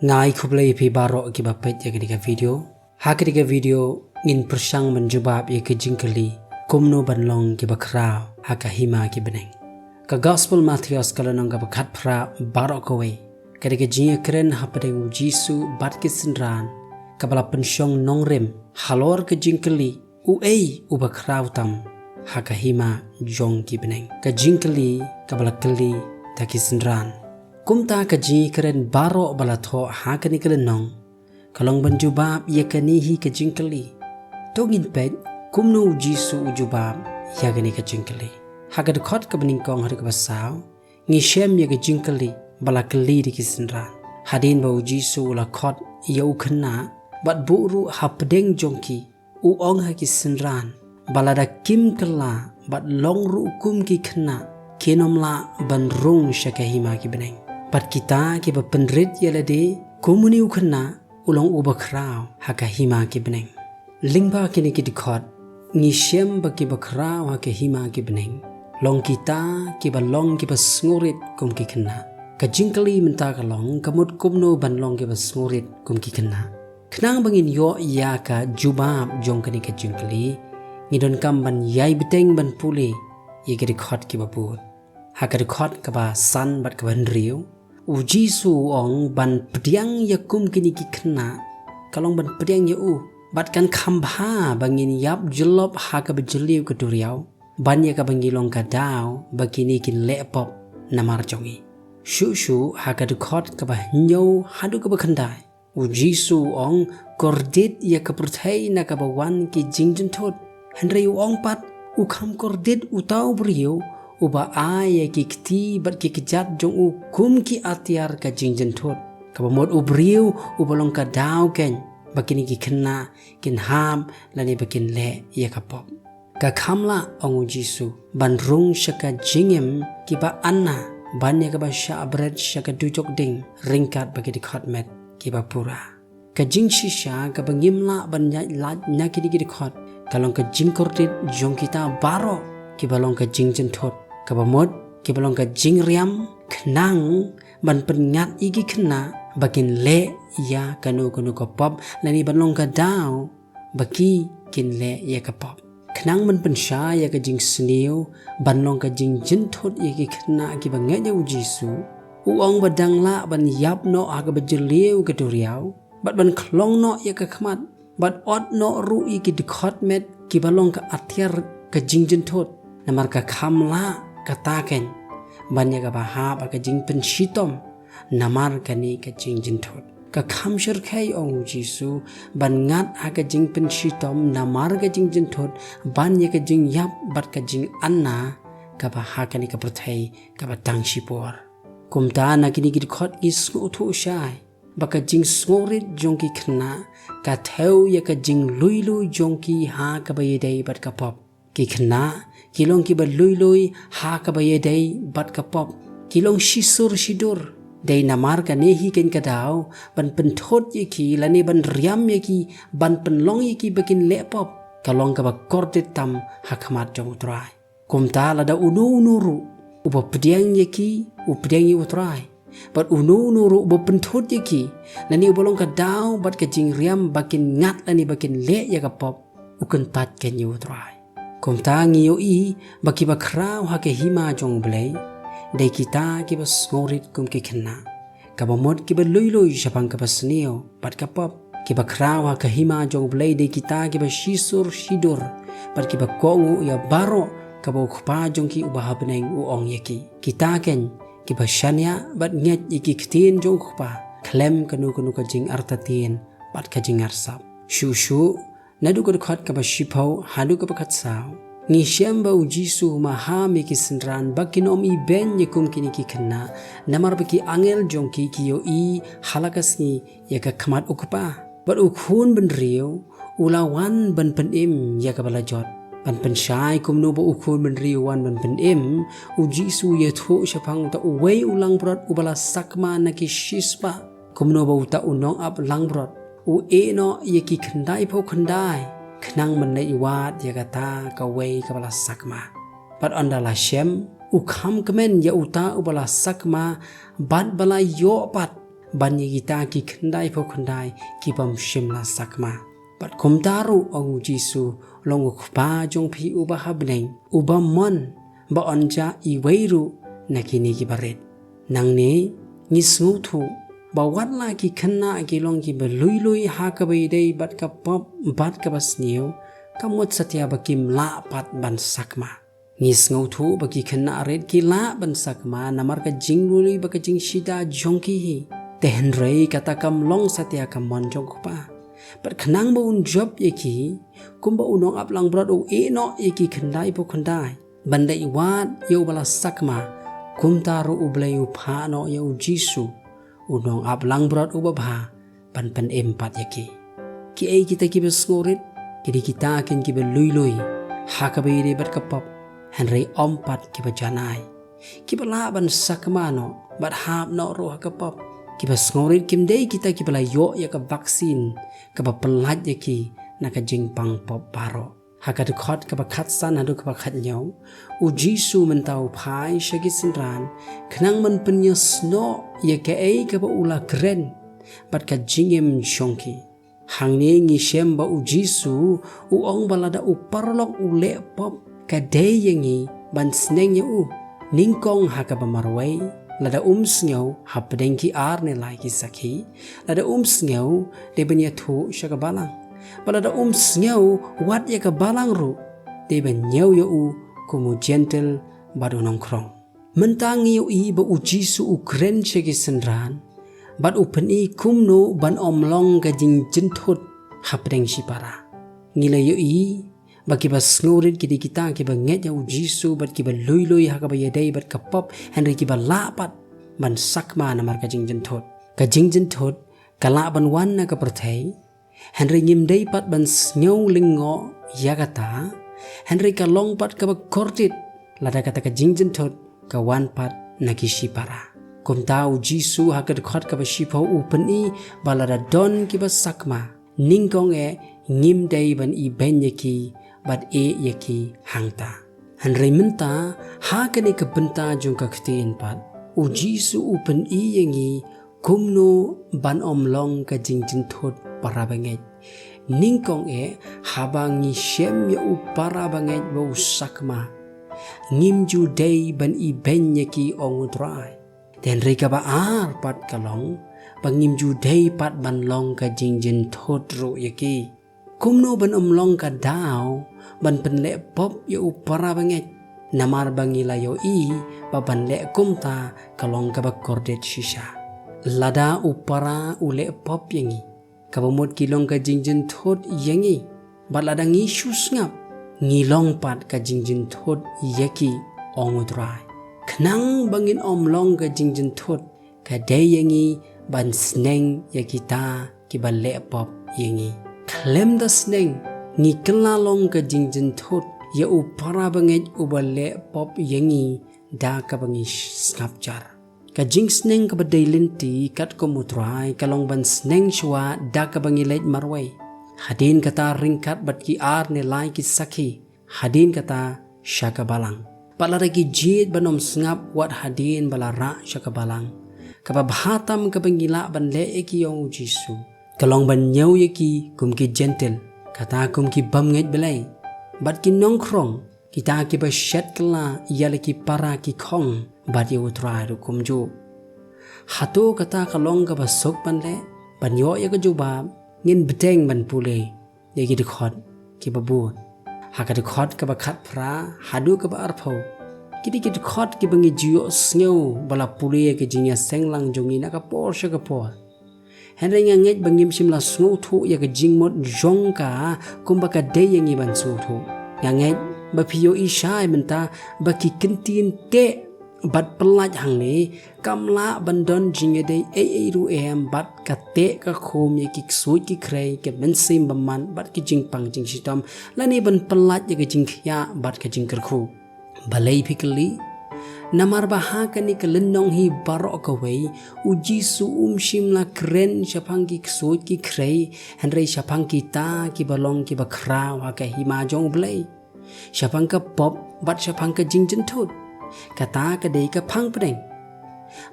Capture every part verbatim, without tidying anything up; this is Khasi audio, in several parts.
Nga ai khublei ïa phi baroh kiba peit ïa kane ka video. Ha kane ka video ngin pyrshang ban jubab ïa ka jingkylli, kumno ban long kiba khraw ha ka hima ki bneng. Ka Gospel Mathaios ka lynnong kaba khatphra baroh kawei, ka dei ka jingïakren hapdeng U Jisu bad ki synran, kaba la pynshong nongrim halor ka jingkylli, uei uba khraw tam ha ka hima jong ki bneng. Ka jingkylli kaba la kylli da ki synran. Kumta ka jingïakren baroh ba la thoh ha kane ka lynnong ka long ban jubab ïa kane hi ka jingkylli. To ngin peit kumno U Jisu u jubab ïa kane ka jingkylli. Ha ka dkhot kaba nyngkong haduh kaba saw, ngi shem ïa ka jingkylli ba la kylli da ki synran. Hadien ba U Jisu u la khot ïa u khynnah bad buh ruh hapdeng jong ki, u ong ha ki synran ba lada kim kylla bad long ruh kum ki khynnah, kin ym lah ban rung sha ka hima ki bneng. Bad kita kiba pynrit ïa lade kum une u khynnah, u long uba khraw ha ka hima ki bneng. Lyngba kine ki dkhot ngi shem ba kiba khraw ha ka hima ki bneng long kita kiba long kiba sngewrit kum ki khynnah. Ka jingkylli mynta ka long, ka mut kumno ban long kiba sngewrit kum ki khynnah. Khnang ba ngin ïoh ïa ka jubab jong kane ka jingkylli, ngi donkam ban ïai bteng ban pule ïa ki dkhot kiba bud. Ha ka dkhot kaba san bad kaba hynriew, U Jisu u ong ban pdiang ïa kum kine ki khynnah ka long ban pdiang ïa u, bad kan kham bha ba ngin ïap jyllop ha kaba jylliew ka duriaw ban ïa kaba ngi long ka daw ba kine kin leh pop namar jong ngi. Shuh shuh ha ka dkhot kaba hynñiew haduh kaba khyndai, U Jisu u ong, kordit ïa ka pyrthei na kaba wan ki jingjynthut. Hynrei u ong pat, u kham kordit uta u briew uba ai ïa ki kti bad ki kjat jong u kum ki atiar ka jingjynthut. Kaba mut u briew uba long ka daw keiñ ba kine ki khynnah kin hap lane ba kin leh ïa ka pop. Ka kham lah, ong U Jisu, ban rung sha ka jingim kiba anna ban ïa kaba shah bret sha ka dujok ding ryngkat bad ki dkhot met kiba pura. Ka jingshisha kaba ngim lah ban ïaid lait na kine ki dkhot ka long ka jingkordit jong kita baroh kiba long ka jingjynthut, kaba mut kiba long ka jingriam, khnang ban pynngat ïa ki khynnah ba kin leh ïa kano kano ka pop lane ban long ka daw ba ki kin leh ïa ka pop. Khnang ban pynshai ïa ka jingsniew ban long ka jingjynthut ïa ki khynnah kiba ngeit ïa U Jisu, u ong ba dang lah ban ïap noh ha kaba jylliew ka duriaw bad ban khlong noh ïa ka khmat bad ot noh ruh ïa ki dkhot met kiba long ka atiar ka jingjynthut. Namar ka kham lah kata keiñ ban ïa kaba hap ha ka jingpynshitom namar kane ka jingjynthut. Ka kham shyrkhei, ong U Jisu, ban ngat ha ka jingpynshitom namar ka jingjynthut ban ïa ka jingïap bad ka jinganna kaba ha kane ka pyrthei kaba tang shipor. Kumta na kine ki dkhot ngi sngewthuh shai ba ka jingsngewrit jong ki khynnah ka thew ïa ka jinglui lui jong ki ha kaba ïadei bad ka pop. Ki khynnah ki long kiba lui lui ha kaba ïadei bad ka pop. Ki long shisur shidur. Dei namar kane hi keiñ ka daw ban pynthut ïa ki lane ban riam ïa ki, ban pynlong ïa ki ba kin leh pop, ka long kaba kordit tam ha khmat jong U Trai. Kumta lada uno uno ruh uba pdiang ïa ki, u pdiang ïa U Trai. Bad uno uno ruh uba pynthut ïa ki lane uba long ka daw bad ka jingriam ba kin ngat lane ba kin leh ïa ka pop, u kyntait keiñ ïa U Trai. Kumta ngi ïohi ba kiba khraw ha ka hima jong U Blei dei kita kiba sngewrit kum ki khynnah, kaba mut kiba lui lui shaphang kaba sniew bad ka pop. Kiba khraw ha ka hima jong U Blei dei kita kiba shisur shidur bad kiba kohnguh ïa baroh kaba U Kpa jong ki uba ha bneng u ong ïa ki. Kita keiñ kiba shaniah bad ngeit ïa ki ktien jong U Kpa khlem kano kano ka jingartatien bad ka jingarsap. Shuh shuh, naduh ka dkhot kaba shiphew haduh kaba khatsaw, ngi shem ba U Jisu u maham ïa ki synran ba kin ym ibeiñ ïa kum kine ki khynnah, namar ba ki angel jong ki ki ïohi ha la ka sngi ïa ka khmat U Kpa. Bad U Khun Bynriew u la wan ban pynim ïa kaba la jot. Ban pynshai kumno ba U Khun Bynriew u wan ban pynim, U Jisu u ïathuh shaphang uta uwei u langbrot uba la sakma na ki shispah. Kumno ba uta u nongap langbrot u ïeh noh ïa ki khyndaiphew khyndai khnang ban leit wad ïa kata kawei kaba la sakma. Bad ynda la shem, u kham kmen ïa uta uba la sakma bad ba la ïoh pat ban ïa kita ki khyndai phew khyndai ki bym shym la sakma. Bad kumta ruh, ong u Jisu, long u Kpa jong phi uba ha bneng, uba mon ba yn jah iwei ruh na kine ki barit. Nangne ngi sngewthuh ba wat la ki khynnah ki long kiba lui lui ha kaba ïadei bad ka pop bad kaba sniew, ka mut satia ba kim lah pat ban sakma. Ngi sngewthuh ba ki khynnah rit ki lah ban sakma namar ka jinglui lui bad ka jingshida jong ki hi. Te hynrei kata kam long satia ka mon jong u Kpa. Bad khnang ba un jop ïa ki, kumba u nongaplangbrot u ïehnoh ïa ki khyndai phew khyndai ban leit wad ïa uba la sakma, kumta ruh U Blei u phah noh ïa u Jisu, u nongaplangbrot uba bha, ban pynim pat ïa ki. Kiei kita kiba sngewrit? Ki dei kita kin kiba lui lui ha kaba ïadei bad ka pop, hynrei ym pat kiba janai. Kiba lah ban sakma noh bad hap noh ruh ha ka pop. Kiba sngewrit kim dei kita kiba la ïoh ïa ka vaksin kaba pyllait ïa ki na ka jingpang pop baroh. Ha ka dkhot kaba khatsan haduh kaba khathynñiew, u Jisu mynta u phai sha ki synran khnang ban pynïasnoh ïa kaei kaba u la kren bad ka jingim jong ki. Hangne ngi shem ba u Jisu u ong ba lada u paralok u leh pop, ka dei ïa ngi ban sneng ïa u. Nyngkong ha kaba marwei, lada um sngew hapdeng ki ar ne lai ki sakhi, lada um sngew, dei ban ïathuh sha ka balang. Bad lada um sngew wat ïa ka balang ruh, dei ban ñiew ïa u kum u jentil bad u nongkhrong. Mynta ngi ïohi ba u Jisu u kren sha ki synran bad u pyni kumno ban ym long ka jingjynthut hapdeng shipara. Ngi la ïohi ba kiba sngewrit ki dei kita kiba ngeit ïa u Jisu bad kiba lui lui ha kaba ïadei bad ka pop, hynrei kiba lah pat ban sakma namar ka jingjynthut. Ka jingjynthut ka lah ban wan na ka pyrthei, hynrei ngim dei pat ban sngew lyngngoh ïa kata, hynrei ka long pat kaba kordit lada kata ka jingjynthut ka wan pat na ki shipara. Kumta u Jisu ha ka dkhot kaba shiphew u pyni ba lada don kiba sakma, nyngkong eh ngim dei ban ibeiñ ïa ki bad ïeh ïa ki hangta. Hynrei mynta, ha kane ka bynta jong ka ktien pat, u Jisu u pyni ïa ngi kumno ban ym long ka jingjynthut para bangeit. Nyngkong eh, haba ngi shem ïa u para bangeit ba u sakma, ngim ju dei ban ibeiñ ïa ki, ong U Trai. Te hynrei kaba ar pat ka long ba ngim ju dei pat ban long ka jingjynthut ruh ïa ki. Kumno ban ym long ka daw ban pynleh pop ïa u para bangeit, namar ba ngi la ïohi ba ban leh kumta ka long kaba kordit shisha. Lada u para u leh pop ïa ngi, kaba mut ki long ka jingjynthut ïa ngi. Bad lada ngi shu sngap, ngi long pat ka jingjynthut ïa ki, ong U Trai. Khnang ba ngin ym long ka jingjynthut, ka dei ïa ngi ban sneng ïa kita kiba leh pop ïa ngi. Khlem da sneng, ngi kylla long ka jingjynthut ïa u para bangeit uba leh pop ïa ngi da kaba ngi sngap jar. Ka jingsneng kaba dei lynti katkum U Trai ka long ban sneng shuwa da kaba ngi leit marwei. Hadien kata ryngkat bad ki ar ne lai ki sakhi, hadien kata sha ka balang. Bad lada ki jied ban ym sngap wat hadien ba la rah sha ka balang, kaba bha tam kaba ngi lah ban leh ïa ki, ong u Jisu, ka long ban ñiew ïa ki kum ki jentil, kata kum ki bym ngeit Blei, bad ki nongkhrong, kita kiba shet kylla ïa la ki para ki khong bad ïa U Trai ruh kumjuh. Hato kata ka long kaba suk ban leh? Ban ïoh ïa ka jubab, ngin bteng ban pule ïa ki dkhot kiba bud. Ha ka dkhot kaba khatphra haduh kaba arphew, ki dei ki dkhot kiba ngi ju ïohsngew ba la pule ïa ka jingïaseng lang jong ngi na ka por sha ka por. Hynrei nga ngeit ba ngim shym la sngewthuh ïa ka jingmut jong ka kumba ka dei ïa ngi ban sngewthuh. Nga ngeit ba phi ïohi shai mynta ba ki kyntien teh bad pyllait hangne kam lah ban don jingïadei ei ei ruh em bad ka teh ka khum ïa ki ksuid ki khrei, ka mynsiem bymman bad ki jingpang jingshitom, lane ban pyllait ïa ka jingkhiah bad ka jingkyrkhu. Balei phi kylli? Namar ba ha kane ka lynnong hi baroh kawei, u Jisu um shym la kren shaphang ki ksuid ki khrei, hynrei shaphang kita kiba long kiba khraw ha ka hima jong U Blei, shaphang ka pop bad shaphang ka jingjynthut. Kata ka dei ka phang pdeng.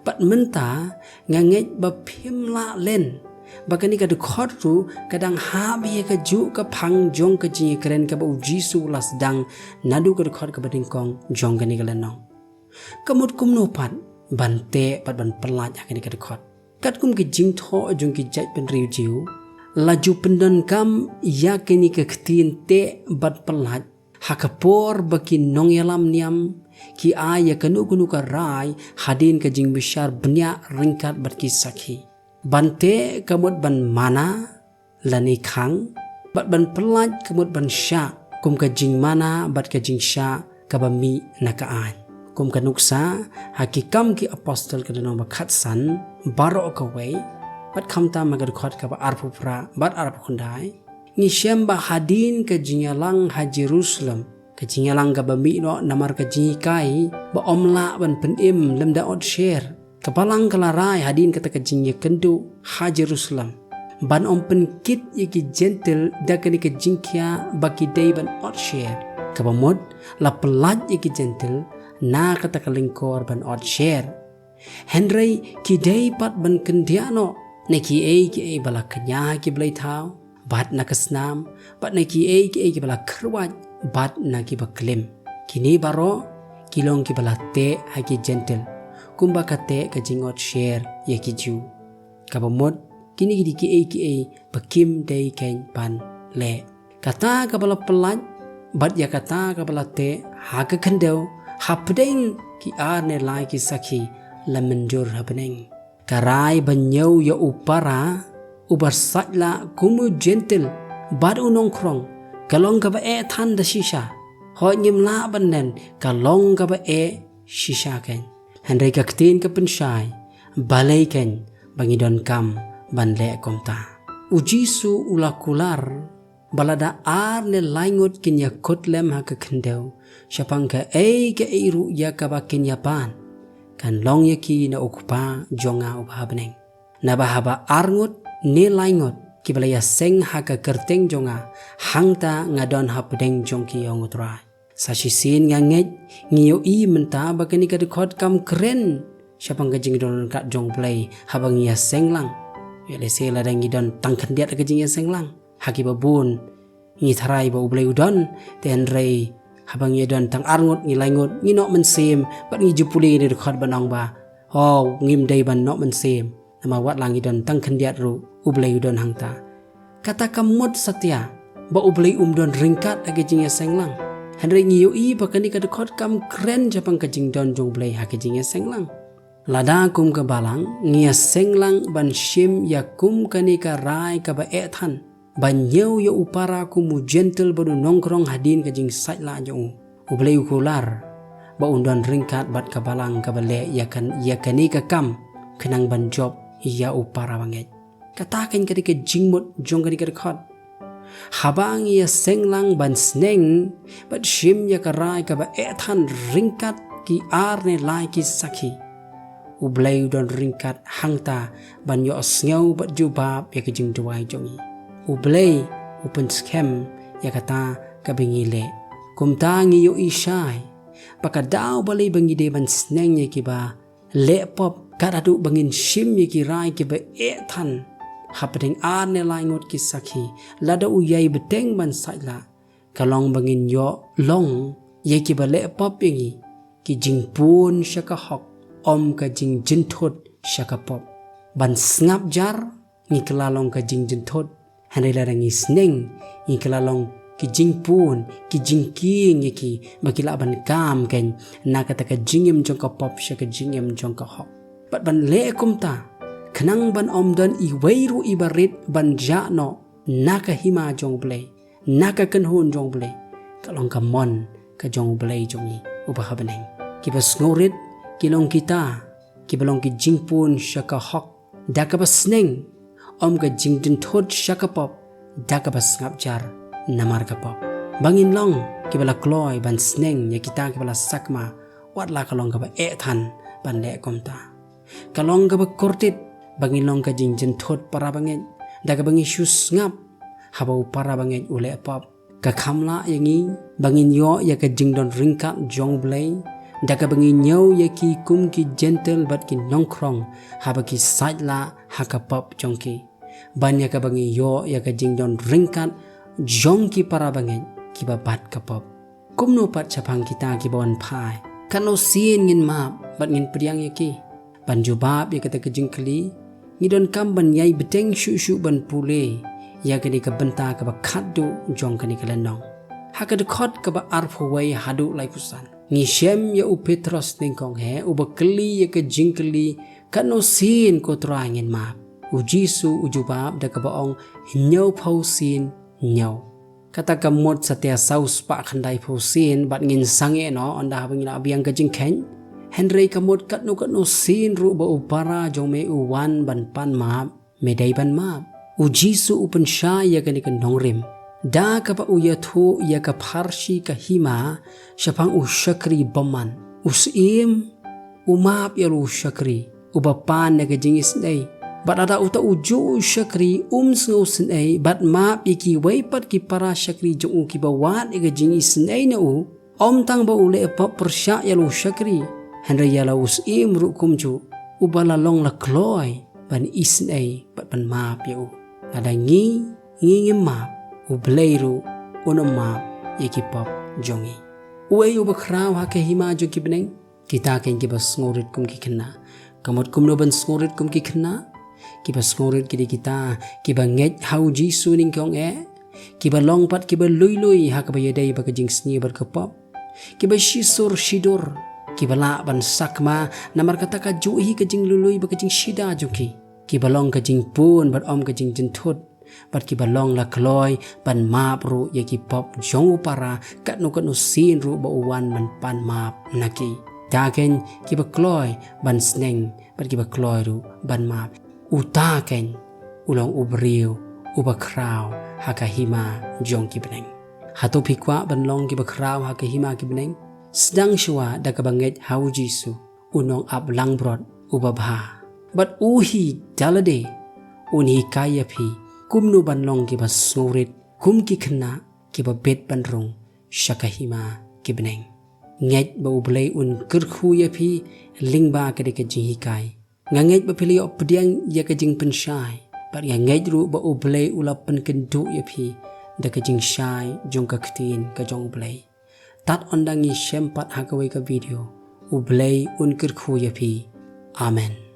Bad mynta nga ngeit ba phim lah len ba kane ka dkhot ruh ka dang hap ïa kajuh ka phang jong ka jingïakren kaba U Jisu u la sdang naduh ka dkhot kaba nyngkong jong kane ka lynnong. Ka mut kumno pat ban teh bad ban pyllait ha kane ka dkhot? Katkum ki jingthoh jong ki jaitbynriew Jiw, la ju pyndonkam ïa kane ka ktien teh bad pyllait ha ka por ba ki nongïalam niam ki ai ïa kano kano ka rai hadien ka jingbishar bniah ryngkat bad ki sakhi. Ban teh ka mut ban mana lane khang, bad ban pyllait ka mut ban shah, kum ka jingmana bad ka jingshah kaba mih na ka aiñ. Kum ka nuksa ha Ki Kam ki Apostol ka lynnong ba khatsan, baroh kawei, bad khamtam ha ka dkhot kaba arphew phra bad arphew khyndai, ngi shem ba hadien ka jingïalang ha Jerusalem, ka jingïalang kaba mih noh namar ka jinghikai ba ym lah ban pynim lymda ot sher, ka Balang ka la rai hadien kata ka jingïakynduh ha Jerusalem ban ym pynkit ïa ki Jentil da kane ka jingkhia ba ki dei ban ot sher, kaba mut la pyllait ïa ki Jentil na kata ka lyngkor ban ot sher. Hynrei ki dei pat ban kyndiah noh na kiei kiei ba la kñia ha ki blei thaw bad na ka snam, bad na kiei kiei kiba la kyrwat bad na kiba klim. Kine baroh ki long kiba la teh ha ki Jentil, kumba ka teh ka jingot sher ïa ki Jiw. Kaba mut, kine ki dei kiei kiei ba kim dei kein ban leh. Kata kaba la pyllait bad ïa kata kaba la teh ha ka khyndew hapdeng ki ar ne lai ki sakhi la mynjur ha bneng. Ka rai ban ñiew ïa u para uba sait lah kum u Jentil bad u nongkhrong ka long kaba eh than da shisha. Hooid, ngim lah ban len, ka long kaba eh shisha kein. Hynrei ka ktien ka pynshai, balei kein ba ngi donkam ban leh kumta? U Jisu u la kular ba lada ar ne lai ngut kin ïakut lem ha ka khyndew shaphang kaei kaei ruh ïa kaba kin ïapan, kan long ïa ki na u Kpa jong nga uba ha bneng. Naba haba ar ngut ne lai ngut kiba la ïaseng ha ka kyrteng jong nga, hangta nga don hapdeng jong ki, ong U Trai. Sa shisien nga ngeit ngi ïohi mynta ba kane ka dkhot kam kren shaphang ka jingdon ryngkat jong U Blei haba ngi ïaseng lang. Ïa lehse lada ngi don tang khyndiat ka jingïaseng lang, ha kiba bun ngi tharai ba U Blei u don, te hynrei haba ngi don tang ar ngut, ngi lai ngut, ngi noh mynsiem bad ngi ju pule ïa kane ka dkhot ban ong ba, oh, ngim dei ban noh mynsiem. Namar wat la ngi don tang khyndiat ruh, U Blei u don hangta. Kata kam mut satia ba U Blei um don ryngkat ha ka jingïaseng lang. Hynrei ngi ïohi ba kane ka dkhot kam kren shaphang ka jingdon jong U Blei ha ka jingïaseng lang. Lada kum ka Balang ngi ïaseng lang ban shim ïa kum kane ka rai kaba eh than, ban ñiew ïa u para kum u Jentil bad u nongkhrong hadien ka jingsait lah jong u, U Blei u kular ba un don ryngkat bad ka Balang kaba leh ïa kan, ïa kane ka kam, khnang ban jop ïa u para bangeit. Kata kein ka dei ka jingmut jong kane ka dkhot. Haba ngi ïaseng lang ban sneng bad shim ïa ka rai kaba eh than ryngkat ki ar ne lai ki sakhi, U Blei u don ryngkat hangta ban ïohsngew bad jubab ïa ka jingduwai jong ngi. U Blei u pynskhem ïa kata kaba ngi leh. Kumta ngi ïohi shai ba ka daw balei ba ngi dei ban sneng ïa kiba leh pop, kat haduh ba ngin shim ïa ki rai kiba eh than hapdeng ar ne lai ngut ki sakhi, lada u ïai bteng ban sait lah, ka long ba ngin ïoh long ïa kiba leh pop ïa ngi, ki jingpun sha ka hok, ym ka jingjynthut sha ka pop. Ban sngap jar, ngi kylla long ka jingjynthut, hynrei lada ngi sneng, ngi kylla long ki jingpun, ki jingkieng ïa ki, ba ki lah ban kam kein na kata ka jingim jong ka pop sha ka jingim jong ka hok. Bad ban leh kumta, khnang ban ym don iwei ruh iba rit ban jah noh na ka hima jong U Blei, na ka kynhun jong U Blei, ka long ka mon ka jong U Blei jong ngi uba ha bneng. Kiba sngewrit ki long kita kiba long ki jingpun sha ka hok da kaba sneng, ym ka jingjynthut sha ka pop da kaba sngap jar namar ka pop. Ba ngin long kiba la kloi ban sneng ïa kita kiba la sakma, wat la ka long kaba eh than ban leh kumta. Ka long kaba kordit ba ngin long ka jingjynthut para bangeit da kaba ngi shu sngap haba u para bangeit u leh pop. Ka kham lah ïa ngi ba ngin ïoh ïa ka jingdon ryngkat jong U Blei da kaba ngi ñiew ïa ki kum ki jentil bad ki nongkhrong, haba ki sait lah ha ka pop jong ki, ban ïa kaba ngi ïoh ïa ka jingdon ryngkat jong ki para bangeit kiba bat ka pop. Kumno pat shaphang kita kiba wan phai? Katno sien ngin map bad ngin pdiang ïa ki? Ban jubab ïa kata ka jingkylli, ngi donkam ban ïai bteng shuh shuh ban pule ïa kane ka bynta kaba khatduh jong kane ka lynnong. Ha ka dkhot kaba arphew wei haduh laiphew san, ngi shem ïa u Petros nyngkong eh uba kylli ïa ka jingkylli, "Katno sien, ko Trai, ngin map?" U Jisu u jubab da kaba ong, "Hynñiewphew sien hynñiew." Kata ka mut satia saw spah khyndaiphew sien, bad ngin sangeh noh ynda haba ngi la biang ka jingkheiñ. Hynrei ka mut katno katno sien ruh ba u para jong me u wan ban pan map, me dei ban map. U Jisu u pynshai ïa kane ka nongrim da kaba u ïathuh ïa ka pharshi ka hima shaphang u shakri bymman. U syiem u map ïa u shakri uba pan ïa ka jingisynei. Bad lada uta ujuh u shakri um sngewsynei bad map ïa kiwei pat ki para shakri jong u kiba wad ïa ka jingisynei na u, ym tang ba u leh pop pyrshah ïa u shakri, hynrei ïa la u syiem ruh kumjuh, uba la long la kloi ban isynei bad ban map ïa u. Lada ngi, ngi ngim map, U Blei ruh un ym map ïa ki pop jong ngi. Uei uba khraw ha ka hima jong ki bneng? Kita keiñ kiba sngewrit kum ki khynnah. Ka mut kumno ban sngewrit kum ki khynnah? Kiba sngewrit ki dei kita kiba ngeit ha u Jisu nyngkong eh, kiba long pat kiba lui lui ha kaba ïadei bad ka jingsniew bad ka pop, kiba shisur shidur, kiba lah ban sakma namar kata kajuh hi ka jinglui lui bad ka jingshida jong ki, kiba long ka jingpun bad ym ka jingjynthut, bad kiba long la kloi ban map ruh ïa ki pop jong u para katno katno sien ruh ba u wan ban pan map na ki. Kita keiñ kiba kloi ban sneng bad kiba kloi ruh ban map. Uta keiñ u long u briew uba khraw ha ka hima jong ki bneng. Hato phi kwah ban long kiba khraw ha ka hima ki bneng? Sdang shuwa da kaba ngeit ha u Jisu, u nongap langbrot uba bha. Bad u hi da lade un hikai ïa phi kumno ban long kiba sngewrit kum ki khynnah kiba bit ban rung sha ka hima ki bneng. Ngeit ba U Blei un kyrkhu ïa phi lyngba kane ka jinghikai. Nga ngeit ba phi la ïoh pdiang ïa ka jingpynshai, bad nga ngeit ruh ba U Blei u la pynkynduh ïa phi da ka jingshai jong ka ktien ka jong U Blei. Tad ynda ngi shem pat ha kawei ka video, U Blei un kyrkhu ïa phi. Amen.